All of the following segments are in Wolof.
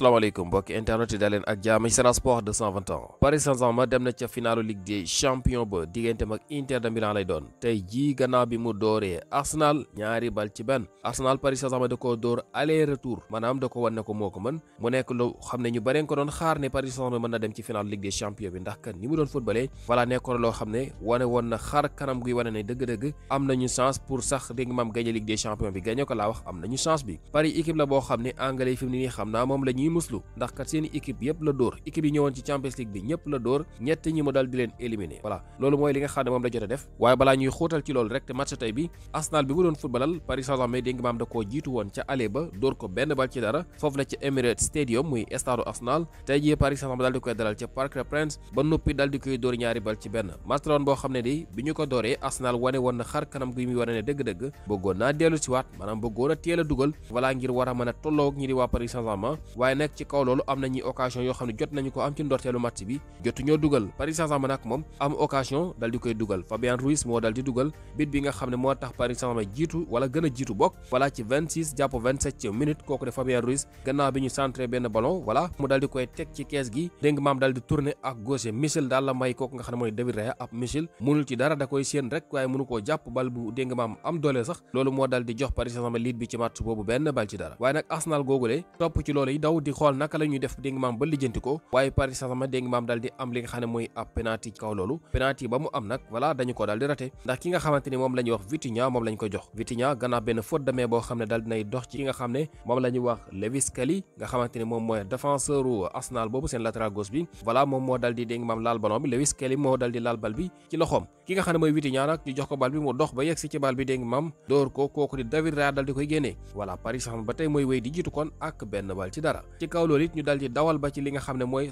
asalaamaaleykum mbokki internet yi daleen ak jaam ci Sen Sport 221 Paris Saint-Germain dem na ca finalu Ligue des champions ba digganteem ak Inter de Milan lay doon tey jii gannaaw bi mu dooree Arsenal ñaari bal ci benn Arsenal Paris Saint-Germain da koo dóor aller retour maanaam da ko wan ne ko moo ko mën mu nekk lu xam ne ñu bare ko doon xaar ne Paris Saint-Germain mën na dem ci finalu Ligue des champions bi ndax kan ni mu doon footballé voilà nekkoon loo xam ne wane woon na xar kanam guy wane ne dëgg-dëgg am nañu chance pour sax dégg nga maam gagné Ligue des champions bi gagné ko laa wax am nañu chance bi Paris équipe la boo xam ne anglais fi mu ne nii xam naa moom la ñuy muslu ndax kat seeni équipe yëpp la dóor équipe yi ñëwoon ci Champions League bi ñëpp la dóor ñett ñi mu dal di leen éliminer voilà loolu mooy li nga xam ne moom la jot a def waaye balaa ñuy xóotal ci loolu rek te match tey bi Arsenal bi mu doon footballal Paris Saint-Germain dégg nga maam da koo jiitu woon ca aller ba dóor ko benn bal ci dara foofu la ca Emirates Stadium muy stade Arsenal tey jii Paris Saint-Germain dal di koy dalal ca Parc des Princes ba noppi dal di koy dóor ñaari bal ci benn match la woon boo xam ne di bi ñu ko dooree Arsenal wane woon na xar kanam gi muy wane ne dëgg-dëgg bëggoon naa dellu si waat maanaam bëggoon a teel a dugal voilà ngir war a mën a tolloog ñi di waa Paris Saint-Germain waaye nag ci kaw loolu am nañu occasion yoo xam ne jot nañu ko am ci ndorteelu match bi jotu ñoo dugal Paris Saint-Germain nag moom am occasion dal di koy dugal Fabien Ruiz moo dal di dugal bit bi nga xam ne moo tax Paris Saint-Germain jiitu wala gën a jiitu bokk voilà ci 26 jàpp 27 minutes kooku de Fabien Ruiz gannaaw bi ñu centré benn ballon voilà mu dal di koy teg ci kees gi dégg nga maam dal di tourner ak gauche Michel daal la may kooku nga xam ne mooy David Raya ab Michel mënul ci dara da koy séen rek waaye mënu koo jàpp bal bu dégg nga maam am doole sax loolu moo dal di jox Paris Saint-Germain lead bi ci match boobu benn bal ci dara waaye nag Arsenal googule topp ci loolu yi daw di xool naka la ñuy def dégg nga maam ba lijjanti ko waaye Paris Saint-Germain dégg nga maam dal di am li nga xam ne mooy ab penalty ci kaw loolu penalty ba mu am nag voilà dañu ko dal di raté ndax ki nga xamante ni moom la ñuy wax Vitinha moom lañ ko jox Vitinha gannaaw benn faute de main boo xam ne dal dinay dox ci ki nga xam ne moom la ñuy wax Lewis Kelly nga xamante ni moom mooy défenseur u Arsenal boobu seen latéral gauche bi voilà moom moo dal di dégg nga maam laal ballon bi Lewis Kelly moo dal di laal bal bi ci loxoom ki nga xam ne mooy Vitinha nag ñu jox ko bal bi mu dox ba yegg si ci bal bi dégg nga maam dóor ko kooku di David Raya dal di koy génnee voilà Paris Saint-Germain ba tey mooy wéy di jiitu kon ak benn bal ci dara ci kaw loolu it ñu dal di dawal ba ci li nga xam ne mooy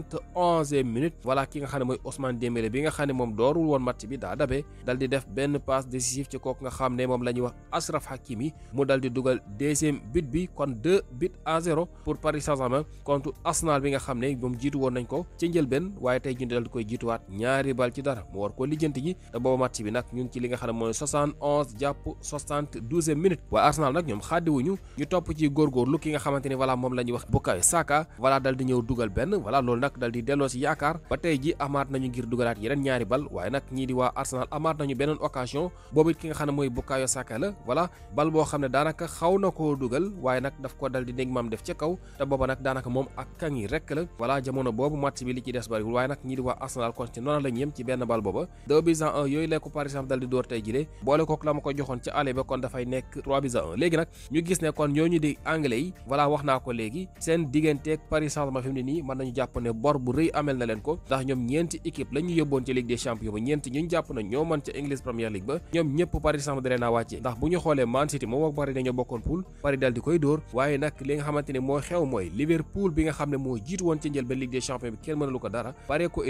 71e minute voilà ki nga xam ne mooy Ousmane Dembélé bi nga xam ne moom doorul woon match bi daa dabe dal di def benn passe décisif ci kooku nga xam ne moom la ñuy wax Achraf Hakimi mu dal di dugal deuxième but bi kon 2-0 pour Paris Saint-Germain contre Arsenal bi nga xam ne moom jiitu woon nañ ko ci njëlbeen waaye tey ñu dal di koy jiituwaat ñaari bal ci dara mu war ko lijjanti ji te booba match bi nag ñu ngi ci li nga xam ne mooy 71 jàpp 72e minute waaye Arsenal nag ñoom xàddiwuñu ñu topp ci góorgóorlu ki nga xamante ni voilà moom la ñuy wax Bukayo Saka voilà dal di ñëw dugal benn voilà loolu nag dal di delloo si yaakaar ba tey ji amaat nañu ngir dugalaat yeneen ñaari bal waaye nag ñii di waa Arsenal amaat nañu beneen occasion boobu it ki nga xam ne mooy Bukayo Saka la voilà bal boo xam ne daanaka xaw na koo dugal waaye nag daf ko dal di dégg maam def ca kaw te booba nag daanaka moom ak kan yi rek la voilà jamono boobu match bi li ci des bariwul waaye nag ñii di waa Arsenal kon ci noonu la ñu yem ci benn bal booba 2-1 yooyu la ko Paris Saint-Germain dal di door tey jile boole kook la ma ko joxoon ci aller ba kon dafay nekk 3-1 léegi nag ñu gis ne kon ñooñu di anglais yi voilà wax naa ko léegi seen digganteeg Paris Saint-Germain fi mu ne nii mën nañu jàpp ne bor bu rëy amel na leen ko ndax ñoom ñeenti équipe la ñu yóbboon ci Ligue des champions ba ñeenti ñu jàpp na ñoo mën ca English Premier League ba ñoom ñëpp Paris Saint-Germain da leen a wàcce ndax bu ñu xoolee Man City moom ak Paris dañoo bokkoon pool Paris dal di koy dóor waaye nag li nga xamante ne moo xew mooy Liverpool bi nga xam ne moo jiitu woon ci njël ba Ligue des champions bi kenn mënalu ko dara Paris ko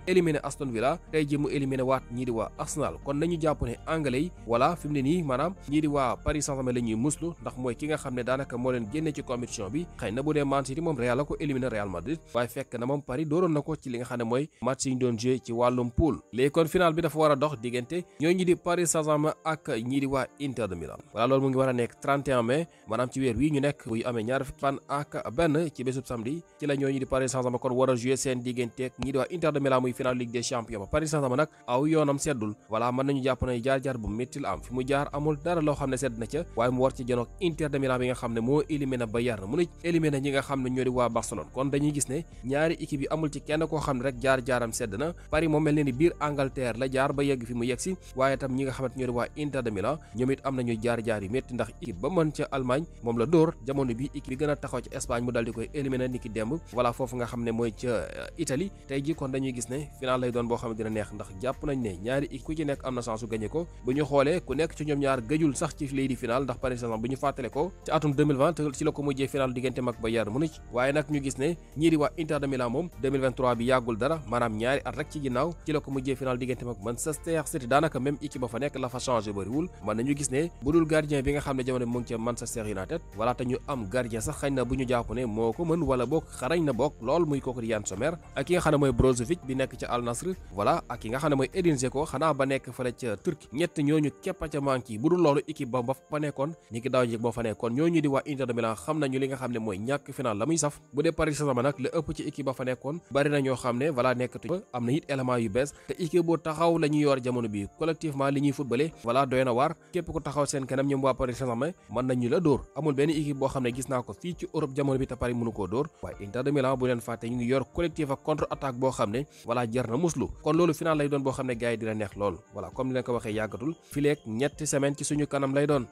éliminé Aston Villa tey ji mu éliminé waat ñii di waa Arsenal kon nañu jàpp ne anglais yi voilà fi mu ne nii maanaam ñii di waa Paris Saint-Germain la ñuy muslu ndax mooy ki nga xam ne daanaka moo leen génne ci compétition bi xëy na bu dee Man City moom Real la ko éliminé Real Madrid waaye fekk na moom Paris dooroon na ko ci li nga xam ne mooy match yi ñu doon joué ci wàllum pool léegi kon final bi dafa war a dox diggante ñooñu di Paris Saint-Germain ak ñii di waa Inter de Milan voilà loolu mu ngi war a nekk 31 mai maanaam ci weer wi ñu nekk buy amee ñaar fukki fan ak benn ci bésub samedi ci la ñooñu di Paris Saint-Germain kon war a joué seen diggante ak ñii di waa Inter de Milan muy final Ligue des champions ba Paris Saint-Germain nag aw yoonam seddul voilà mën nañu jàpp ne jaar-jaar bu métti la am fi mu jaar amul dara loo xam ne sedd na ca waaye mu war ci janook Inter de Milan bi nga xam ne moo éliminé Bayern Munich éliminé ñi nga xam ne ñoo di waa Barcelone kon dañuy gis ne ñaari équipe yi amul ci kenn koo xam ne rek jaar-jaaram sedd na Paris moom mel ne ni biir Angleterre la jaar ba yegg fi mu yegg si waaye tam ñi nga xamante ñoo di waa Inter de Milan ñoom it am nañu jaar-jaar yu métti ndax équipe ba mën ca Allemagne moom la dóor jamono bi équipe bi gën a taxaw ci Espagne mu dal di koy éliminé niki démb voilà foofu nga xam ne mooy ca Italie tey ji kon dañuy gis ne final lay doon boo xam ne dina neex ndax jàpp nañ ne ñaari équipe ku ci nekk am na chance su gagné ko bu ñu xoolee ku nekk ci ñoom ñaar gëjul sax ci lii di final ndax Paris Saint-Germain bu ñu fàttale ko ci atum 2020 ci la ko mujjee final diggante mag Bayern Munich waaye nag ñu gis ne ñii di waa Inter de Milan moom 2023 bi yàggul dara maanaam ñaari at rek ci ginnaaw ci la ko mujjee final diggante mag Manchester City daanaka même équipe ba fa nekk la fa changé bëriwul mën nañu gis ne bu dul gardien bi nga xam ne jamono mu ngi ca Manchester United voilà te ñu am gardien sax xañ na bu ñu jàpp ne moo ko mën wala boog xarañ na bokk lool muy kooku di Yann Sommer ak ki nga xam ne mooy Brozovic bi nekk ca Al Nassr voilà ak ki nga xam ne mooy Edin Dzeko xanaa ba nekk fële ca Turquie ñett ñooñu képp ca manque yi bu dul loolu équipe ba fa nekkoon ñi ki daaw jëg boo fa nekkoon ñooñu di waa Inter de Milan xam nañu li nga xam ne mooy ñàkk final la muy saf. bu dee Paris Saint-Germain nag la ëpp ci équipe ba fa nekkoon bari na ñoo xam ne voilà nekkatu fa am na it élément yu bees te équipe bu taxaw la ñuy yor jamono bi collectivement li ñuy footballé voilà doy na waar képp ku taxaw seen kanam ñoom waa Paris Saint-Germain mën nañu la dóor amul benn équipe boo xam ne gis naa ko fii ci Europe jamono bi te Paris mënu koo dóor waaye Inter de Milan bu leen fàtte ñu ngi yor collectif ak contre attaque boo xam ne voilà jar na muslu kon loolu final lay doon boo xam ne gars yi dina neex lool voilà comme ni leen ko waxee yàggatul fileeg ñetti semaine ci suñu kanam lay doon.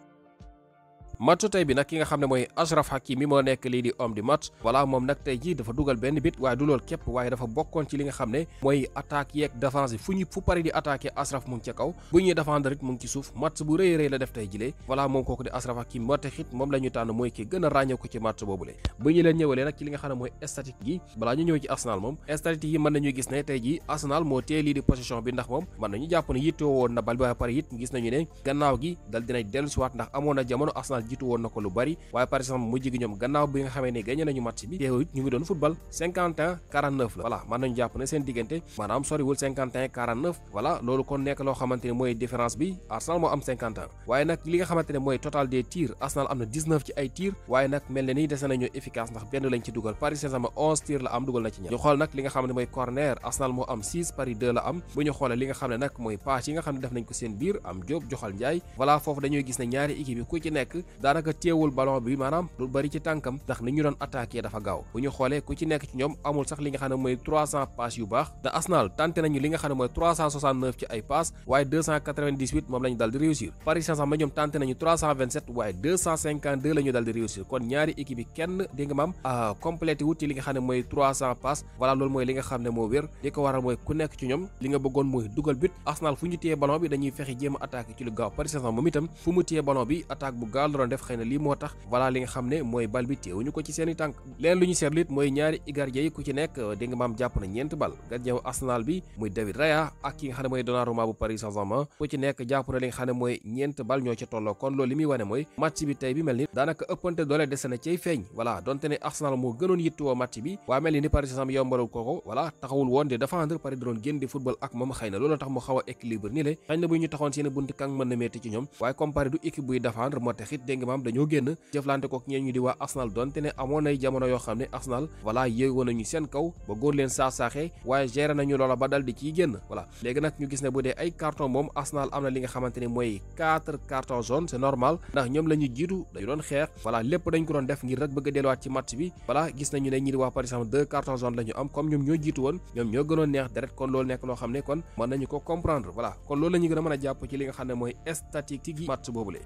match tey bi nag ki nga xam ne mooy Achraf Hakimi moo nekk lii di homme du match voilà moom nag tey jii dafa dugal benn bit waaye du lool képp waaye dafa bokkoon ci li nga xam ne mooy attaque yeeg défense yi fu Paris di attaqué Achraf mu ngi ca kaw bu ñuy défendre it mu ngi ci suuf match bu rëy la def tey jilee voilà moom kooku di Achraf Hakimi moo taxit moom la ñu tànn mooy ki gën a ràññee ko ci match boobule bu ñu leen ñëwalee nag ci li nga xam ne mooy statistique yi balaa ñu ñëw ci Arsenal moom statistique yi mën nañu gis ne tey jii Arsenal moo téye lii di possession bi ndax moom mën nañu jàpp ne yittewoo woon na bal bi waaye Paris it gis nañu ne gannaaw gi dal dinañ dellu si waat ndax amoon na jamono Arsenal jiitu woon na ko lu bari waaye par exemple mujj gi ñoom gannaaw bi nga xamee ne gagné nañu match bi teewul ñu ngi doon football 51-49 la voilà mën nañu jàpp ne seen diggante maanaam soriwul 51-49 voilà loolu kon nekk loo xamante ne mooy différence bi Arsenal moo am 51 waaye nag li nga xamante ne mooy total des tirs Arsenal am na 19 ci ay tirs waaye nag mel ne ni dese nañu efficace ndax benn lañ ci dugal Paris Saint-Germain 11 tirs la am dugal na ci ñaar ñu xool nag li nga xam ne mooy corner Arsenal moo am 6 Paris 2 la am bu ñu xoolee li nga xam ne nag mooy passe yi nga xam ne def nañ ko seen biir am Diop joxal Ndiaye voilà foofu dañuy gis ne ñaari équipe yi ku ci nekk daanaka teewul ballon bi maanaam lu bari ci tànkam ndax ni ñu doon attaqué dafa gaaw bu ñu xoolee ku ci nekk ci ñoom amul sax li nga xam ne mooy 300 passes yu baax te Arsenal tenté nañu li nga xam ne mooy 369 ci ay passes waaye 298 moom lañu dal di réussir Paris Saint-Germain ñoom tenté nañu 327 waaye 252 la ñu dal di réussir kon ñaari équipe yi kenn dégg nga maam complété wut ci li nga xam ne mooy 300 passes voilà loolu mooy li nga xam ne moo wér li ko waral mooy ku nekk ci ñoom li nga bëggoon mooy dugal but Arsenal fu ñu téye ballon bi dañuy fexe jéem a attaqué ci lu gaaw Paris Saint-Germain moom itam fu mu téye ballon bi attaque bu gaaw la doon def xëy na lii moo tax voilà li nga xam ne mooy bal bi teewuñu ko ci seeni tànk leen lu ñu seetlu it mooy ñaari gardien yi ku ci nekk dégg nga maam jàpp na ñeent bal gardien wu Arsenal bi muy David Raya ak ki nga xam ne mooy Donnarumma bu Paris Saint-Germain ku ci nekk jàpp na li nga xam ne mooy ñeent bal ñoo ca tolloo kon loolu li muy wane mooy match bi tey bi mel ni daanaka ëppante doole dese na cay feeñ voilà donte ne Arsenal moo gënoon yittuwoo match bi waaye mel ni Paris Saint-Germain yombalul ko voilà taxawul woon di défendre Paris da doon génn di football ak moom xëy na loolu tax mu xaw a équilibre ni le xëy na bu ñu taxoon seen bunti kàng mën na metti ci ñoom waaye comme Paris du équipe buy défendre moo tax it dégg nga maam dañoo génn jëflante kook ñeen ñu di waa Arsenal donte ne amoon nay jamono yoo xam ne Arsenal voilà yéegoon nañu seen kaw ba góor leen saaxee waaye géré nañu loola ba dal di ciy génn voilà léegi nag ñu gis ne bu dee ay carton moom Arsenal am na li nga xamante ne mooy 4 cartons jaunes c'est normal ndax ñoom la ñu jiitu dañu doon xeex voilà lépp dañ ko doon def ngir rek bëgg a delluwaat ci match bi voilà gis nañu ne ñi di waa Paris Saint-Germain 2 cartons jaunes la ñu am comme ñoom ñoo jiitu woon ñoom ñoo gënoon neex deret kon loolu nekk loo xam ne kon mën nañu ko comprendre voilà kon loolu la ñu gën a mën a jàpp ci li nga xam ne mooy statistique yi match boobule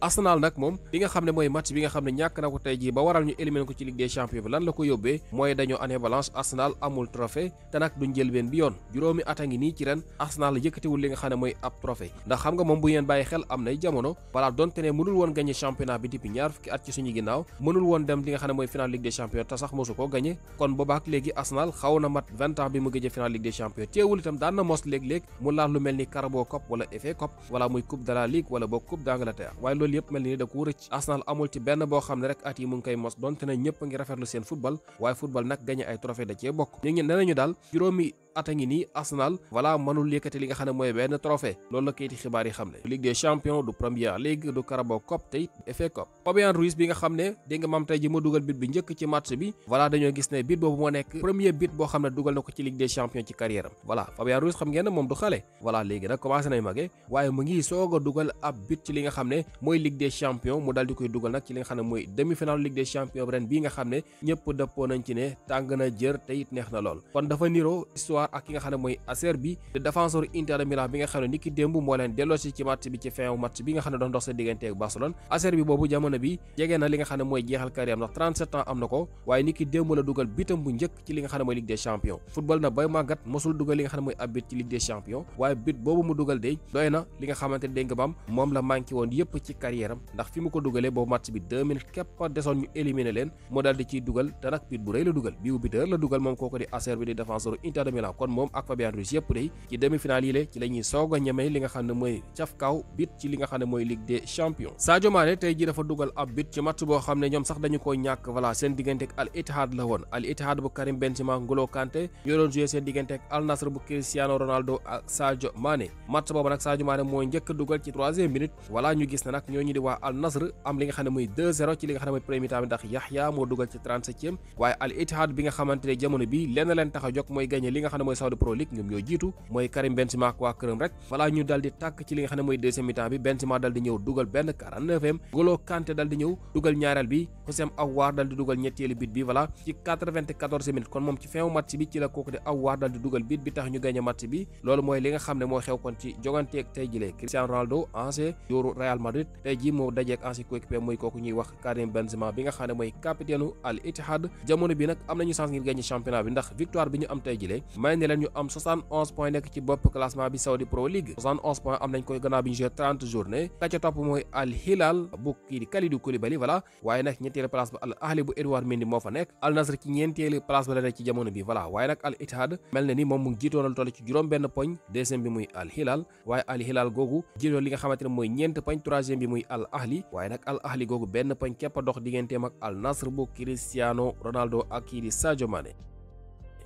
Arsenal nag moom li nga xam ne mooy match bi nga xam ne ñàkk na ko tey jii ba waral ñu éliminer ko ci Ligue des Champions bi lan la ko yóbbee mooy dañoo année blanche Arsenal amul trophée te nag duñ jël benn bi yoon juróomi at a ngi nii ci ren Arsenal yëkkatiwul li nga xam ne mooy ab trophée ndax xam nga moom bu ngeen bàyyi xel am nay jamono voilà donte ne mënul woon gagné championnat bi depuis ñaar fukki at ci suñu ginnaaw mënul woon dem li nga xam ne mooy final Ligue des Champions te sax mosu ko gagné kon boobaak léegi Arsenal xaw na mat 20 ans bi mu gëjee final Ligue des Champions teewul itam daan na mos léeg-léeg mu laal lu mel ni Carabao Cup wala FA Cup wala muy coupe de la Ligue wala boog coupe d'Angleterre waaye loolu yëpp mel ni da ko Arsenal amul ci benn boo xam ne rek at yi mu ngi koy mos donte ne ñëpp a ngi rafetlu seen football waaye football nag gagné ay trophée da cee bokk ñu ngi nee nañu daal juróomi at a ngi nii Arsenal voilà mënul yëkkati li nga xam ne mooy benn trophée loolu la kayiti xibaar yi xam ne Ligue des Champions du Premier League du Carabao Cup te it FA Cup Fabian Ruiz bi nga xam ne dégg nga maam tey ji ma dugal bit bi njëkk ci match bi voilà dañoo gis ne bit boobu moo nekk premier bit boo xam ne dugal na ko ci Ligue des Champions ci carrière am voilà Fabian Ruiz xam ngeen ne moom du xale voilà léegi nag commencé nay magee waaye mu ngi soog a dugal ab bit ci li nga xam ne mooy Ligue des Champions mu dal di koy dugal nag ci li nga xam ne mooy demi-finale Ligue des Champions ren bii nga xam ne ñëpp dëppoo nañ ci ne tàng na jër te it neex na lool kon dafa niroo histoire ak ki nga xam ne mooy Acer bi de défenseur Inter de Milan bi nga xam ne niki démb moo leen delloosi ci match bi ci fin match bi nga xam ne doon dox sa diggante ak Barcelone Acer bi boobu jamono bi jege na li nga xam ne mooy jeexal carrière ndax 37 ans am na ko waaye niki démb la dugal bitam bu njëkk ci li nga xam ne mooy Ligue des Champions football na bay màggat mosul dugal li nga xam ne mooy ab bit ci Ligue des Champions waaye bit boobu mu dugal de doy na li nga xamante ne dégg nga bam moom la manqué woon yëpp ci carrière am ndax fi mu ko dugalee boobu match bi 2 minutes képp desoon ñu éliminer leen moo daal di ciy dugal te nag bit bu rëy la dugal bii bu biteur la dugal moom kooku di Acer bi di défenseur Inter de Milan championnat kon moom ak Fabien Ruiz yëpp day ci demi-finale yi ci la ñuy soog a ñemee li nga xam ne mooy caf kaw bit ci li nga xam ne mooy Ligue des champions. Sadio Mané tey ji dafa dugal ab bit ci match boo xam ne ñoom sax dañu ko ñàkk voilà seen diggante ak Al Ittihad la woon. Al Ittihad bu Karim Benzema N'Golo Kanté ñoo doon joué seen diggante ak Al Nassr bu Cristiano Ronaldo ak Sadio Mané match boobu nag Sadio Mané mooy njëkk a dugal ci 3e minute voilà ñu gis ne nag ñooñu di waa Al Nassr am li nga xam ne mooy 2-0 ci li nga xam ne mooy premier mi-temps bi ndax Yahya moo dugal ci 37e waaye Al Ittihad bi nga xamante ne jamono bi lenn leen tax a jóg mooy gagné li nga xam ne mooy Saudi Pro League ñoom ñoo jiitu mooy Karim Benzema ak waa këram rek voilà ñu dal di tàkk ci li nga xam ne mooy 2e mi-temps bi Benzema dal di ñëw dugal benn 49e N'Golo Kanté dal di ñëw dugal ñaareel bi Houssem Aouar dal di dugal ñetteelu bit bi voilà ci 94e minute kon moom ci fin match bi ci la kooku di Aouar dal di dugal bit bi tax ñu gagné match bi loolu mooy li nga xam ne moo xew kon ci joganteeg tey jilee Cristiano Ronaldo ancien joueur Real Madrid tey ji moo dajeek ancien coéquipier mooy kooku ñuy wax Karim Benzema bi nga xam ne mooy capitaine Al Ittihad jamono bi nag am nañu chance ngir gagné championnat bi ndax victoire bi ñu am tey jilee may ne leen ñu am 71 points nekk ci bopp classement bi Saudi Pro League 71 points am nañ koy gannaaw bi ñu joué 30 journée ka ca topp mooy Al Hilal bu kii di Kalidou Koulibaly voilà waaye nag ñetteelu place ba Al Ahli bu Edouard Mendy moo fa nekk Al Nassr ci ñeenteelu place ba la nekk ci jamono bi voilà waaye nag Al Ittihad mel na ni moom mu ngi jiitoonal toll ci juróom benn poñ deuxième bi muy Al Hilal waaye Al Hilal googu jiitoo li nga xamante ne mooy ñeent poñ troisième bi muy Al Ahli waaye nag Al Ahli googu benn poñ képp a dox digganteem ak Al Nassr bu Cristiano Ronaldo ak kii di Sadio Mané.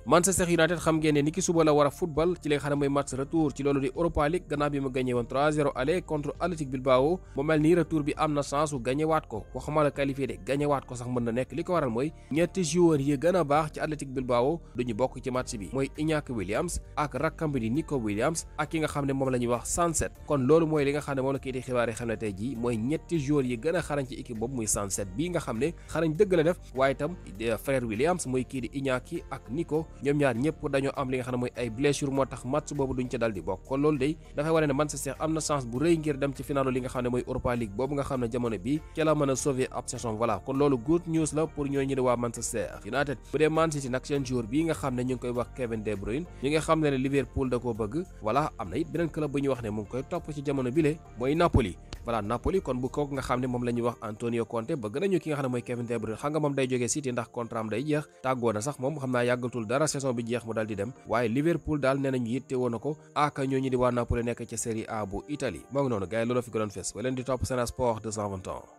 Manchester United xam ngeen ne ni ki suba la war a football ci li nga xam ne mooy match retour ci loolu di Europa League gannaaw bi mu gagné woon 3-0 aller contre Athletic Bilbao mu mel ni retour bi am na chance su gagné waat ko waxuma la qualifié de gagné waat ko sax mën na nekk li ko waral mooy ñetti joueurs yi gën a baax ci Athletic Bilbao duñu bokk ci match bi mooy Iñaki Williams ak rakkam bi di Nico Williams ak ki nga xam ne moom la ñuy wax Sunset kon loolu mooy li nga xam ne moom la kii di xibaar yi xam ne tey jii mooy ñetti joueurs yi gën a xarañ ci équipe boobu muy Sunset bii nga xam ne xarañ dëgg la def waaye itam frère Williams mooy kii di Iñaki ak Nico ñoom ñaar ñëpp dañoo am li nga xam ne mooy ay blessure moo tax match boobu duñ ca dal di bokk kon loolu day dafay wane ne Manchester am na chance bu rëy ngir dem ci finalu li nga xam ne mooy Europa League boobu nga xam ne jamono bi ca la mën a sauver ab saison voilà kon loolu good news la pour ñooñu di waa Manchester United bu dee Man City nag seen joueur bii nga xam ne ñu ngi koy wax Kevin De Bruyne ñi nga xam ne Liverpool da koo bëgg voilà am na it beneen club bu ñuy wax ne mu ngi koy topp ci jamono bile mooy Napoli voilà Napoli kon bu kooku nga xam ne moom la ñuy wax Antonio Conte bëgg nañu ki nga xam ne mooy Kevin De Bruyne xam nga moom day jógee City ndax contrat am day jeex tàggoo na sax moom xam naa yàggatul dara saison bi jeex mu dal di dem waaye Liverpool daal nee nañu yitte woon na ko ak ñooñu di waa Napoli nekk ca Serie A bu Italie moo ngi noonu gars yi loolu fi gënoon fees wa leen di topp Sen Sport 221